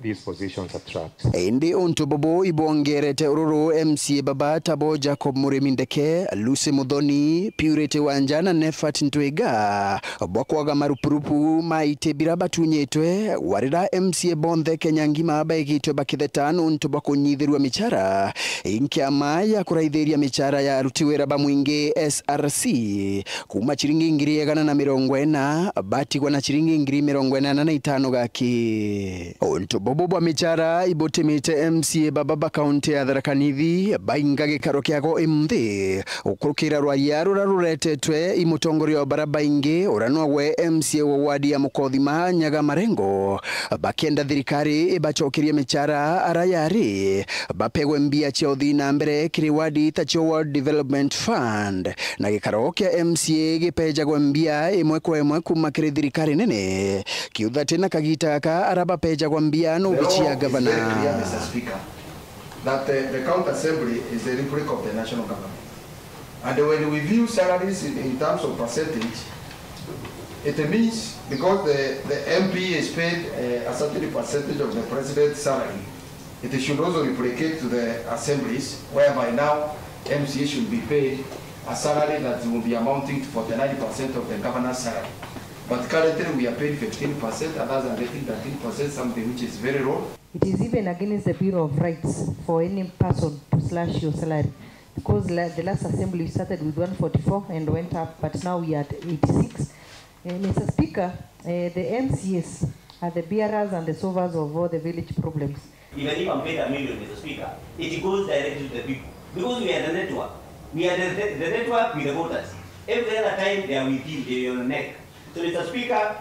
These positions attract. Indi untu bubu ibwongerete ururu M C A baba tabo Jacob Murimi Ndeke, Lucy Muthoni, Purity Wanja na Nefat Ntwiga bwa kwaga marupurupu ma iti bira batunyitwe, warira M C A bonthe Kenya ngima baigitwe bakitheta nuntu bwa kunyithirua michara. Inkiama ya kuraithiria michara ya aruti wira ba mwingi S R C kuma ciringi ngiri igana na mirongo ina batigwa na ciringi ngiri mirongo inana na itano gaki. Untu bubu bwa michara ibutimite M C A baba ba kaunti ya Tharaka Nithi bainga gikaro kiago imunthi gukurukira rwaria rura ruretetwe i mutongoria wa bara baingi, ura nogwe M C A wa wadi ya Mukothima Nyaga Marengo, bakienda thirikari ibacokerie michara ara yari, bapegwe mbia cia uthii na mbere kiri wadi ta cio Ward Development Fund, na gikaro kia M C A gipejagwa mbia imwe kwa imwe kuma kiri thirikari nene. Kiuthati na kagita gaka ara bapejagwa mbia no The bichi ya law is gavana. Very clear, Mister Speaker, that, uh, the county assembly is the rubric of the national government. And when we view salaries in, in terms of percentage, it means because the, the M P is paid, uh, a certain percentage of the president's salary, it should also replicate to the assemblies, whereby now M C A should be paid a salary that will be amounting to forty-nine percent of the governor's salary. But currently we are paid fifteen percent, others are getting thirteen percent, something which is very low. It is even against the Bill of Rights for any person to slash your salary, because la-, the last assembly we started with one forty-four and went up, but now we are at eighty-six. Eh, Mister Speaker, eh, the M C As are the bearers and the solvers of all the village problems. Even if I'm paid a million, Mister Speaker, it goes directly to the people, because we are the network. We are the, the, the network with the voters. Every other time they are with you, they are on your neck. So, Mister Speaker,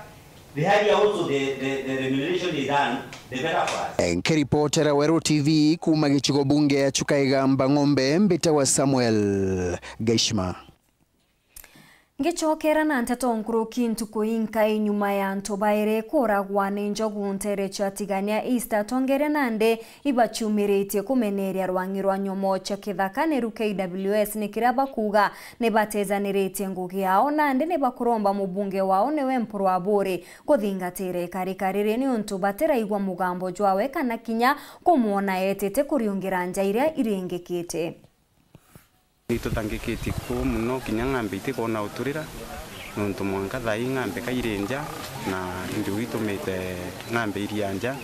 the higher also the, the, the remuneration is done, the better for us. Nkiripotera Weru T V kuma gicigo bunge ya Chuka Igamba Ng'ombe, mbitawa Samuel Gaishima. Ngicokera na nteto nkuruki, ntuku inkai nyuma ya antu bairi kuuragwa ni njogu nteere cia Tigania East, atongeria nandi ibaciumiritie kumeneria rwang'i rwa nyomo cia kithaka niru K W S, ni kiria bakuuga ni batejaniritie ngugi yao, nandi ni bakuromba mubunge wao niwe Mpuru Aburi kuthingatira ikarika riri niuntu batiraigua mugambo jwawe kana kinya kumwona eetite kuriungira nja iria iringikite. Ni tuthangikitie kuu mono, kinya ng'ambe itikwona uturira, nontu mwanka thaa ii ng'ambe kairi nja, na njogu itumite ng'ambe iria nja,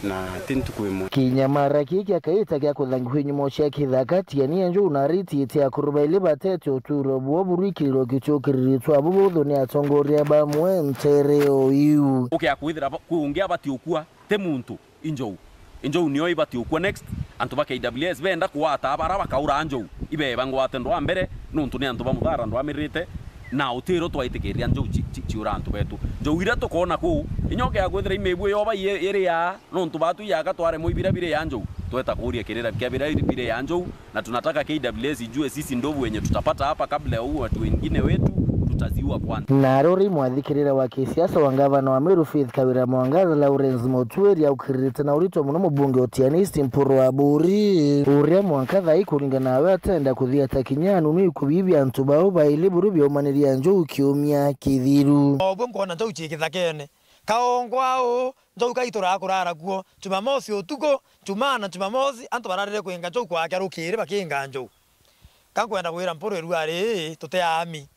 na ti ntuku imwe. Kinya mara kii kia kaita gia kuthangihua nyomo cia kithaka, Tiania Njogu na aritiite akuru baili batete uturo bwao burikiriro gicukiriri twa bubuthu ni atongoria bamwe nteere o iu. Ukea kwithira ba-, kwi ungi abati ukua, ti muntu. Injou. Injou nio ibati ukua next. Antu ba K W S benda kwata bara bakaura Njou. Ibeba ngwate ndwa mbere, nuntu ni antu ba Muthara ndwamirite, na utiro twaitikiria Njou ci-, ci-, ciura antu betu. Njou iria tukoona kuu, inyoke ya kwithira imibue yoba i-, iri ya, nuntu batu iyaga twaremwe ibira biri ya Njou. Tweta kuuria kirira kia bira biri ya Njou, na tunataka K W S ijue sisi ndovu wenye tutapata hapa kabla ya huu watu wengine wetu tutaziua kwanza. Naro ri mwathikirira wa kisiasa wa ngavana wa Meru Faith Kawira Mwangaza, Lawrence Motweri, aukiririte na urito mono mubunge o Tiania East Mpuru Aburi, uria mwanka thaa ii kuringana nawe atenda kuthiata kinya nunu ikubibia antu bao baili buru biaumaniria Njou kiumia kithiru. Obwe nkwona Njou ci kithakene. Kaongwa uu, Njou kaituraa kurara kuo. Jumamosi utuku, Jumaa na Jumamosi, antu bararire kwinga Njou kwakya rukiri bakinga Njou. Ka nkwenda kwira Mpuru irua ri, tuti aami.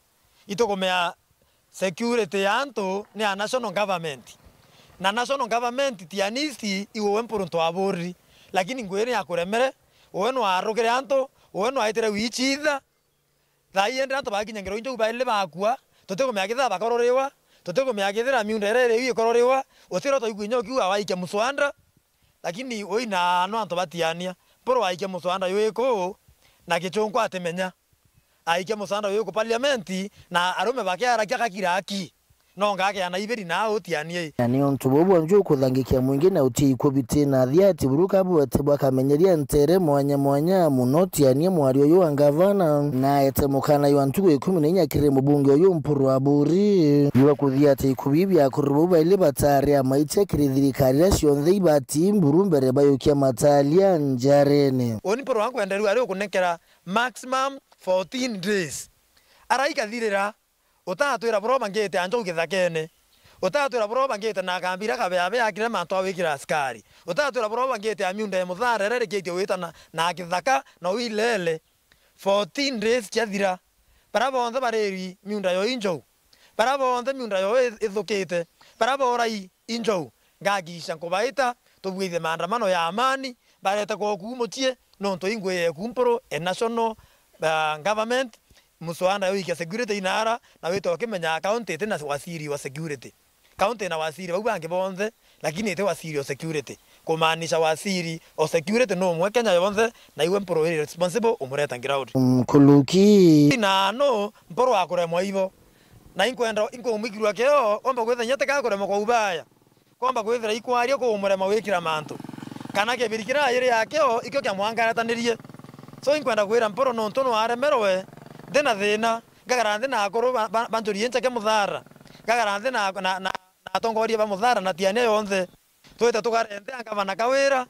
Itukumea security ya antu ni a national government. Na national government Tiania East iwe Mpuru ntwaburiri. Lakini ngui ni yakuremere, uwe nwarukire antu, uwe nwaitire wichitha. Thaa ii indi antu bakinya ngero injou baili bakua, tutikumenya kethira bakororiwa, tutikumenya kethira miunda iria iri iu ikororiwa, utiro twaigua inya ukiuga waikia muswanda, lakini ui na no antu ba Tiania. Mpuru waikia muswanda jwiku, na Gichunku atimenya. Aikia muswanda jwiku parliament, na arume bakiarakia gakira aki. No ngakea na ibiri na utianie. Na ni untu buu bwa Njou kuthangikia mwingi na utii ikubiti na athiati buruka bwete bwakamenyeria ntere mwanya mwanya mono Tiania mwari uyu wa ngavana, na aete mukana jwa ntuku ikumi na inya kiri mubunge uyu Mpuru Aburi. Jwa kuthiata ikubi bia akuru bau baili batari amaitia kiri thirikari iria cionthe ibati mburu mbere bayukia matalia njarene. Uni Mpuru wankwenda riu ari ukunenkera maximum fourteen days. Araikathirira. Utatwira buroma ngiite a Njou githakene. Utatwira buria ubangite na kambi iria Kabeabe yakire mantu a gwikira askari. Utatwira buria ubangite ya miunda ya Muthara iria irikitie gwita na, na kithaka na uilele. Fourteen days ciathira. Baria bonthe bariri miunda yo injou. Baria bonthe miunda yo i-, ithukite. Baria borai injou. Ngahakikisha nkubaita, tubwithie maandamano ya amani, barete kwoku mucii, nontu ingwi yeku mpuru e national, ah, government, muswada yo ikia security inara, na wite ukimenya county iti na waziri wa security. County ina waziri bau bangi bonthe, lakini iti waziri o security. Kumaanisha waziri o security no umwe Kenya yonthe, na iwe mpuru iri responsible umureta ground. Nkuruki. Na no mpuru akuremwa ibo. Na inkwenda, inkumwikirua kio, omba kwithira inya tikakuremwa kwa ubaya. Kwomba kwithira ikwaria kumurema gwikira mantu. Kana kibiri kiria yiri yakio, ikio kiamwangaratanirie. So inkwenda kwira mpuru nontu nwaremerwe, ndina thina, ngagara nthi na akuru ba, ba, banjurie nceke Muthara. Ngagara nthi na, na, na, na atongoria ba Muthara na Tiania yonthe. Twite tukarente a ngavana Kawira,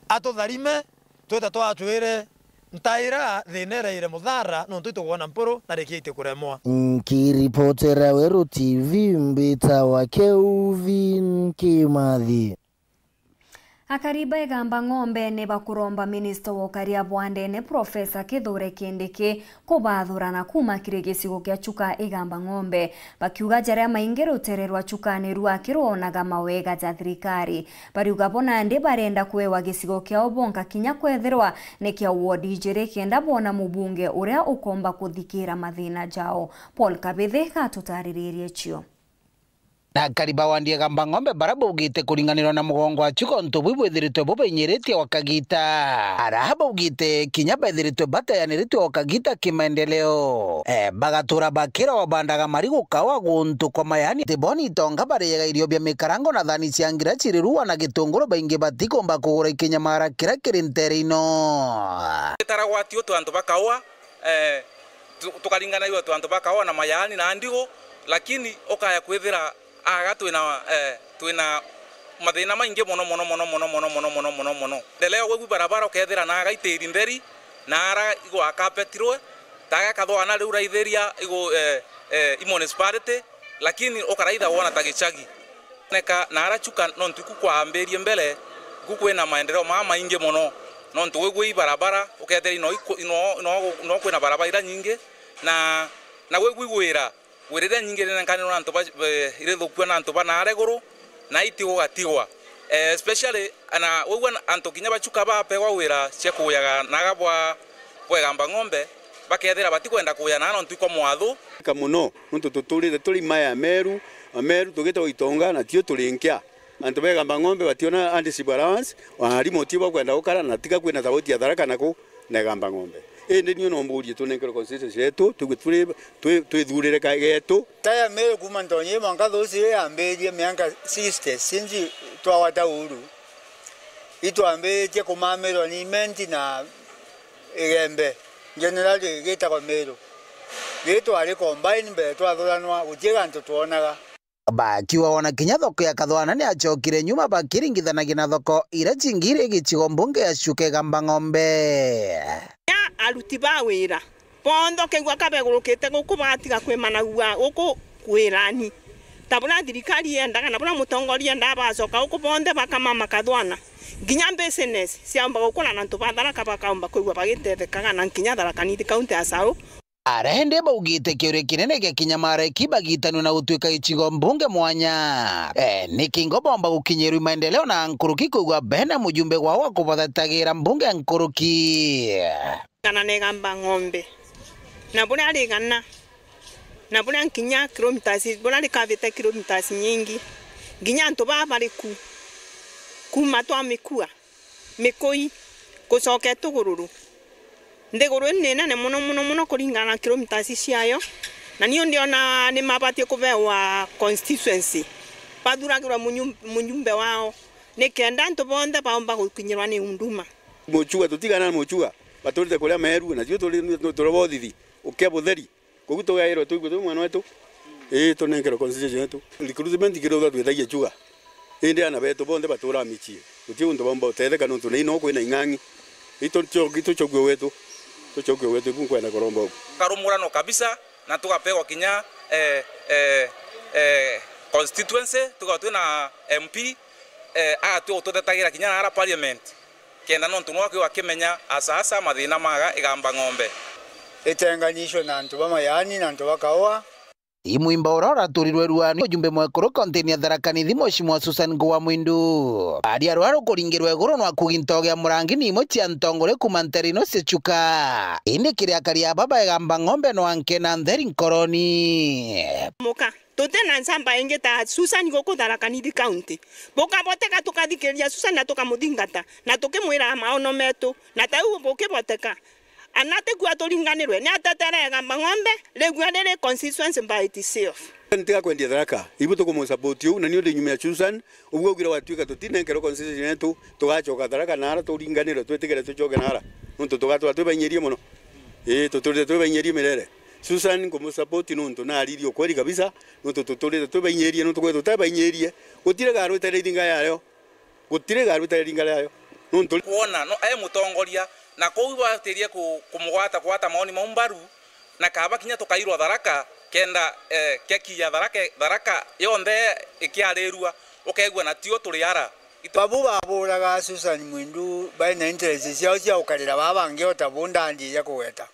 atutharime, twite twacwire ntaira thina ireire Muthara, nontu itukwona mpuru na rikitie kuremwa. Nkiripotera Weru T V, mbitawa Kelvin Kimathi. Akari ba Igamba Ng'ombe ni bakuromba minista wa ukaria bwa ndene, Profesa Kithure Kindiki, kubathurana kuuma kiri gicigo kia Chuka Igamba Ng'ombe, bakiuga jaria maingi rutere rwa Chuka ni rwa kirwonaga mawega ja thirikari. Bariuga bo nandi barenda kwewa gicigo kiao bonka kinya kwethirwa ni kia ward ijiri kenda boona mubunge uria ukomba kuthikira mathina jao. Paul Kabithi gatutariririe cio. Na akari ba wandi ya Igamba Ng'ombe baria baugite kuringanirwa na mugongo wa Chuka untu buu bwithiritwe bubenyiritie o kagita. Araha baugite kinya bethiritwe bateyaniritwe o kagita kimaendeleo. Eh, bagatura bakira o bandaga marigu kawa guntu kwa mayani, ati bo ni itonga bariaga irio bia mikarango na thani cia ngira cirirua na gitunguru, baingi batikumba kugura ikinyamara kiria kiri ntere ino. Itaragwa ti utu antu ba kawa, eh, tu-, tukaringanairua tu antu ba kawa na mayani na ndigu, lakini ukaya kwithira aga twina, eh, twina mathina maingi mono, mono, mono. Ndelea gwegwi barabara ukethira na aga itiri ntheri, na ara igwaka petirwe, ta aga kathwana riu raithiria igu, eh, eh, i municipality, lakini ukaraitha wona ta gicagi. Neka na ara Chuka nontu iku kwambirie mbere, iku kwina maendeleo maa maingi mono, nontu gwigwi i barabara, ukethira ino iku-, ino, ino, ino kwina barabara ira nyingi, na, na gwigwi gwira, gwira iria nyingi irinenkanirwe na antu ba, be, irithukua na antu ba naare iguru, na iti gugatigwa. Eh, especially, na wigua na antu kinya ba Chuka bapegwa wira cia kuyaga naga bwa, bwa Igamba Ng'ombe, bakethira batikwenda kuya na nontu ikwa mwathu. Ka muno, nontu tuturite turi maya Ameru, Ameru tugite o itonga, na tio turi nkia. Antu ba Igamba Ng'ombe bationa handship allowance, o arimu tio bakwenda gukara, na tiga kwina tofauti ya Tharaka na ku na Igamba Ng'ombe. Indi niu no mburie tunenkerwe constituency yetu, twi-, twi-, twithurire ka-, getu. Ta ya Meru kuma ntonye mwanka thusi iyo yambirie mianka sixty since twagwata uhuru. Itwambitie kumamirwa ni Imenti na Igembe, generally gitagwa Meru. Ri twari combine mbere twathuranwa, guti gantu twonaga. Bakiuga ona kinya thoko ya Kathwana ni yacokire nyuma bakiringithanagia na thoko iria cingi iri gicigo mbunge ya Chuka Igamba Ng'ombe. Kinya aruti ba wira bonthe ukaigua kabegurukite guku bagatiga kwimanagua guku kwirani. Ta buria thirikari yendaga na buria mutongoria endaga, bacoka guku bonthe bakamama Kathwana. Kinya business ciaumba gukura na antu ba Tharaka bakaumba kwigua bagitethekaga na kinya Tharaka Nithi county as a whole. Aria indi baugite kiuria kinene gia kinya mareki bagitanwe na gutuika gicigo mbunge mwanya. Eh, ni kingo bomba gukinyirwa maendeleo na nkuruki kwigua bena mujumbe gwao wa kubathetagira mbunge nkuruki. Kana negamba ng'ombe. Na buria rigana. Na buria nkinya kilometers, buria rikavite kilometers nyingi. Nginya antu baa bari ku. Kuma twa mikua. Mikui, gucoka Itugururu. Nthiguru ii ni nene mono, mono, mono kuringana na kilometers ciayo, na niu ndiona ni mabatie kubewa constituency, bathuragirwa munyu-, mujumbe wao, nikenda antu bonthe baumba gukinyirwa ni huduma. Muchua, tutigana na Muchua, baturite kuria Meru, na tio turi, turi bothithi, ukia butheri. Koguo tugairwe twigwe twi mwana wetu, ii, tunenkerwe constituency yetu. Recruitment kirutha twithagia Chuka. Indi ana betu bonthe batura micii. Guti untu baumba utetheka nontu na ino kwina ing'ang'i. Ii, tucho-, tuchokue gwetu. Tuchokue gwetu, ibu nkwenda kuromba ugu. Karumurano kabisa, na tugapegwa kinya, eh, eh, eh, Constituency tukoragwa twina M P, eh, agatwi gututetagira kinya naara parliament, kenda nontu nwe akigwa akimenya asaasa mathina maga Igamba Ng'ombe. Itenganyicwe na antu ba Mayani na antu ba Kaua. Imwimba uria uraturirwe ruani ujumbe mwekuru kauntini ya Tharaka Nithi, Mheshimiwa Susan Ngua Mwindu, aria rwa rukuringirwa iguru nwa kugintogia murangi ni imwe cia ntongoria kuuma ntere ino cia Chuka. Indi kiri akari aba ba Igamba Ng'ombe nwa nkena ntheri nkoroni. Muka, tuti na ncamba ingi ta Susan guku Tharaka Nithi County. Bukaboteka tukathikiriria Susan na tukamuthingata, na tukimwira maono metu, na tau gukiboteka. Ana atiku aturinganirwe, ni atetere Igamba Ng'ombe, rigua riri constituency by itself. Ntiga kwendia Tharaka, ibu tukumusupport uu, na ni undi nyuma ya Susan, ubu augire gwatuika tutinenkerwe constituency yetu, tugacoka Tharaka naara turinganirwe, twitigire tucoke naara, nontu tugatua twi bainyirie mono. Ii, tuturite twi bainyirie mirere. Susan nkumusupport nontu naaririe ukweli kabisa, nontu tuturite twi bainyirie, nontu kwithirwa tuti bainyirie, gutiri garwitire iringa yayo. Gutiri garwitire iringa riayo. Nontu kwona no e mutongoria, na kou ibatirie ku-, kumugwata, kugwata maoni mau mbaru, na kaba kinya tukairwa Tharaka, kenda, eh, keki ya Tharaka, Tharaka yonthe ikiarirua, ukegua na tio turi ara. Itu- Babu baburaga Susan Mwindu baina interest ciao cia gukarira baa bangi o ta bu ndandi ya kugweta.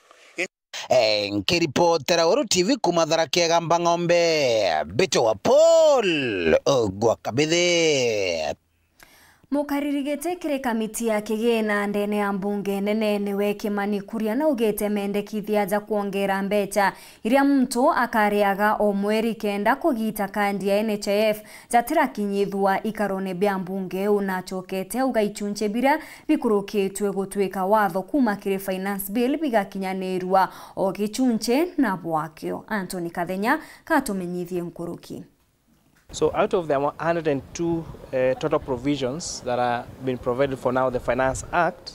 Eh, nkiripotera Weru T V kuuma Tharaka Igamba Ng'ombe, mbitagwa Paul Ogwa Kabithi. Mukariri giti kiri kamiti ya kigina ndene ya mbunge nene niwe Kimani Kuria naugite mendekithia ja kwongera mbecha iria muntu akariaga o mweri kenda kugita kandi ya N H I F jatirakinyithua ikarone bia mbunge iu. Nacokete auga ichunche biria bikurukitue gutwika watho kuuma kiri finance bill bigakinyanirua o gichunche na bwakio. Anthony Kathenya katumenyithie nkuruki. So out of the hundred and two, uh, total provisions that are being provided for now, the Finance Act,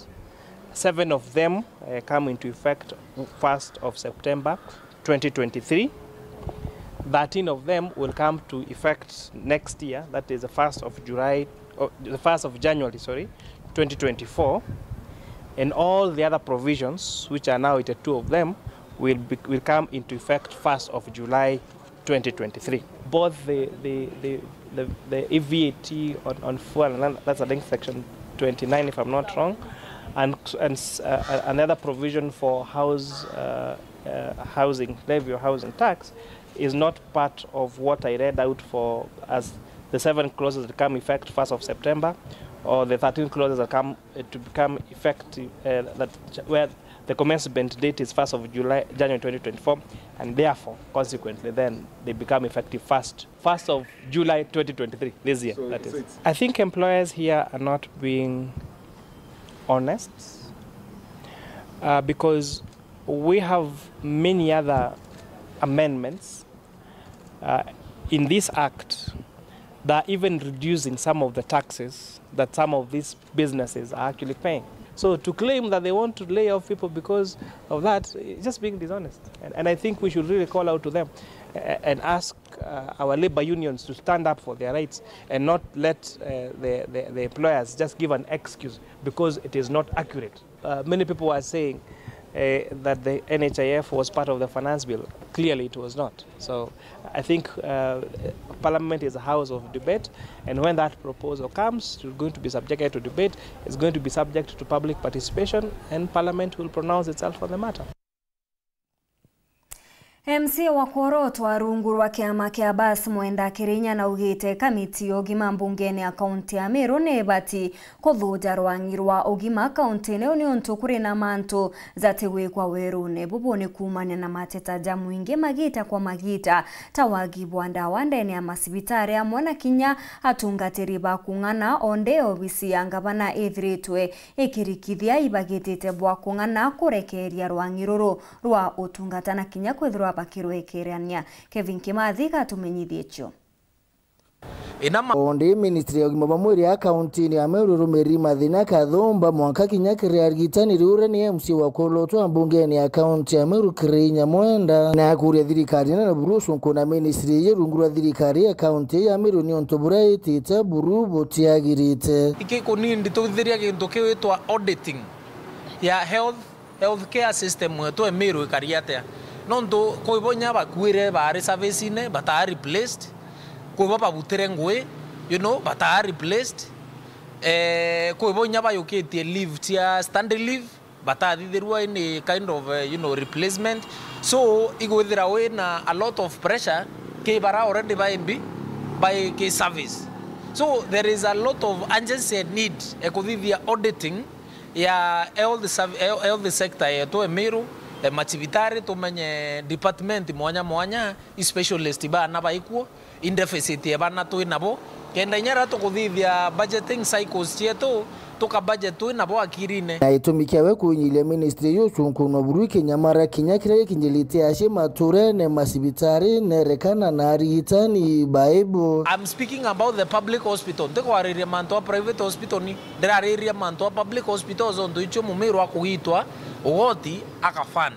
seven of them, uh, come into effect first of September twenty twenty-three. Thirteen of them will come to effect next year, that is the first of July, oh, the first of January, sorry, twenty twenty-four. And all the other provisions, which are now eighty-two of them, will be, will come into effect first of July twenty twenty-three. Both the, the, the, the, the V A T on, on fuel, and that's, I think, section twenty-nine, if I'm not wrong, and, and, uh, another provision for house, uh, uh, housing, levy or housing tax, is not part of what I read out for as the seven clauses that come effect first of September, or the thirteen clauses that come, uh, to become effective, uh, that, where the commencement date is first of July, January twenty twenty-four, and therefore, consequently, then they become effective first, first of July twenty twenty-three, this year, so, that so is. It's I think employers here are not being honest, uh, because we have many other amendments, uh, in this act that are even reducing some of the taxes that some of these businesses are actually paying. So to claim that they want to lay off people because of that, it's just being dishonest. And, and I think we should really call out to them, uh, and ask, uh, our labor unions to stand up for their rights and not let, uh, the, the, the employers just give an excuse because it is not accurate. Uh, many people were saying, uh, that the N H I F was part of the finance bill. Clearly, it was not. So, I think, uh, Parliament is a house of debate, and when that proposal comes, it's going to be subjected to debate, it's going to be subject to public participation, and Parliament will pronounce itself on the matter. M C A wa kworotwa rungu rwa kiama kia Bas Mwenda Kirinya naugite kamiti ya ugima mbungene ya kaunti ya Meru ni ibati kuthuja rwang'i rwa ugima kaunti-ini iu niuntu kuri na mantu jatigwikwa werune bubu ni kuumania na mateta ja mwingi magita kwa magita, ta wagi bwa ndawa ndene ya masibitari amwe na kinya atungatiri ba kung'ana, o ndi obisi ya ngavana ithiritwe ikirikithia ibagitite bwa kung'ana kurekeeria rwang'i ruru rwa utungata na kinya kwithirwa bakirwekerania. Kevin Kimathi gatumenyithie cio. Ina ma- Ondi ministry ya ugima bwa mwiri ya kaunti-ini ya Meru Rumeri Mathina Kathumba mwanka kinya kiri arigitani riu uria ni M C A wa kulotwa mbungene ya kaunti ya Meru Kirinya Mwenda na akuria thirikari nene buru ucunkuna ministry iji rungu rwa thirikari ya kaunti ya Meru niuntu buria itite buru butiagirite. Iki kunindi tuthiria gintu kiu itwa auditing ya health, healthcare system yetu ya Meru ikari atia? Nontu kwi bo inya bakuire baari service-ine, bataa replaced, Kwi bo babutire ngui, you know, bataa replaced. Eh, kwi bo inya bayukitie leave cia study leave, batathithirua any kind of, eh, you know, replacement. So, igwithira wina a lot of pressure ki bara already bai mbi, bai ki service. So, there is a lot of urgency and need e kuthithia auditing ya health serv-, health sector yetu e Meru, e macibitari, tumenye department mwanya mwanya, i specialist bana baikuo, i deficit ya bana twi nabo, kenda inya riria tukuthithia budgeting cycles cietu, tuka budget twi nabo akirine. Na gitumi kiawe kwinyiria ministry iu cunkunwa buru ikinyamara kinya kiria gikinyirite acie maturene, macibitari, nerekana na arigitani baibu. I'm speaking about the public hospital, ntikwariria mantu a private hospital ni, ndirariria mantu a public hospitals, ontu icio mumiru akugitwa ugoti aka fund.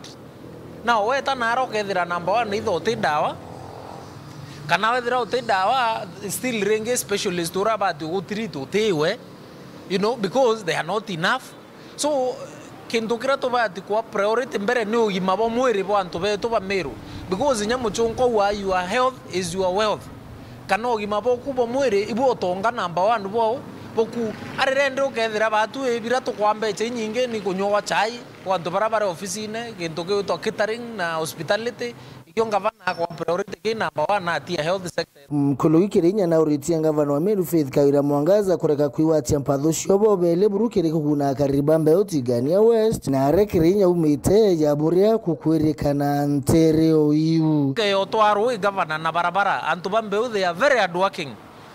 Now, weta nara ukethira number one, either uti ndawa, kana wethira uti ndawa, still ringi specialist uria abati gutreat utiwe, you know, because they are not enough. So, kintu kiria tubati kwa priority mbere ni ugima bwa mwiri bwa antu betu ba Meru, because inya muchunko wa your health is your wealth. Kana ugima bwaku bwa mwiri ibu utonga number one bwao buku. Ari rendi ukethira batu ibira tukwa mbecha inyingi ni kunywa gwa chai. Kwa antu bara bari ofisine, gintu gigwitwa catering na hospitality, ikio ngavana akwa priority ki number one atia health sector. Mkuluki Kirinya na uritie ngavana wa Meru Faith Kawira Mwangaza kureka kwigwatia mpatho cio bobele buru kiri kuguna akari ba mbeu Tigania West, na are Kirinya umite ya buria kukwirikana ntere o iu. Ke otwaro i gavana na barabara, antu ba mbeu they are very hardworking.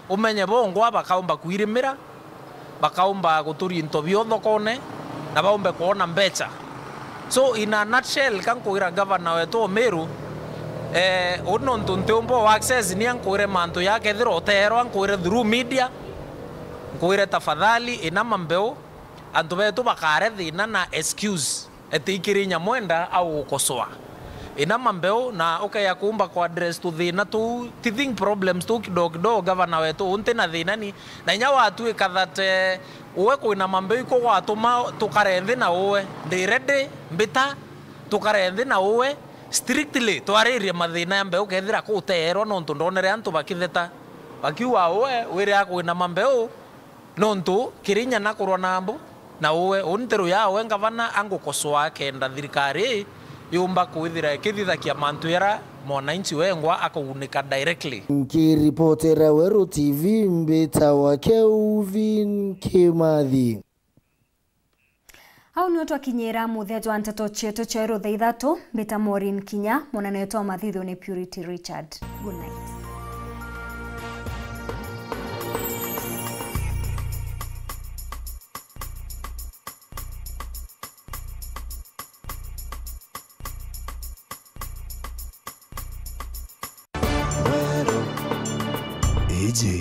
Umenye bongwa bakaumba kwirimira, bakaumba guturia into bio thokone, na baumbe kwona mbecha. So, in a nutshell, ka nkugira gavana wetu o Meru, eh, uu nontu ntiumba o access, ni ankwire mantu ya kethira uteerwa, ankwire through media, nkwire tafadhali, inama mbeu, antu betu bakare thina na excuse. Eti ikiri Nyamwenda au gukosoa. Inama mbeu na ukeya kuumba ku address tuthina tuu, teething problems tuu kidogo kidogo, gavana wetu, uu nti na thina ni. Na inya watuika that, eh, uwe kwina mambeu ikugwatuma tukare nthi na uwe. Ndi ready, mbita, tukare nthi na uwe, strictly twaririe mathina ya mbeu, kethira kuteerwa, nontu ndonere antu bakitheta. Bakiuga uwe, wire akwina mambeu, nontu kiri inya na kurwa na mbu, na uwe, uu nteru yawe ngavana angukosoa kenda thirikari yumba kwithira ikithithakia mantu yara mwananchi wengwa akugunika directly. Nkiripotera Weru T V, mbitawa Kelvin Kimathi. Au nio twakinyira muthia jwa nteto cietu cia Weru thaa ithatu. Mbita Maureen Kinya, mwanene wetu wa mathithio ni Purity Richard. Good night. Weru. Iji.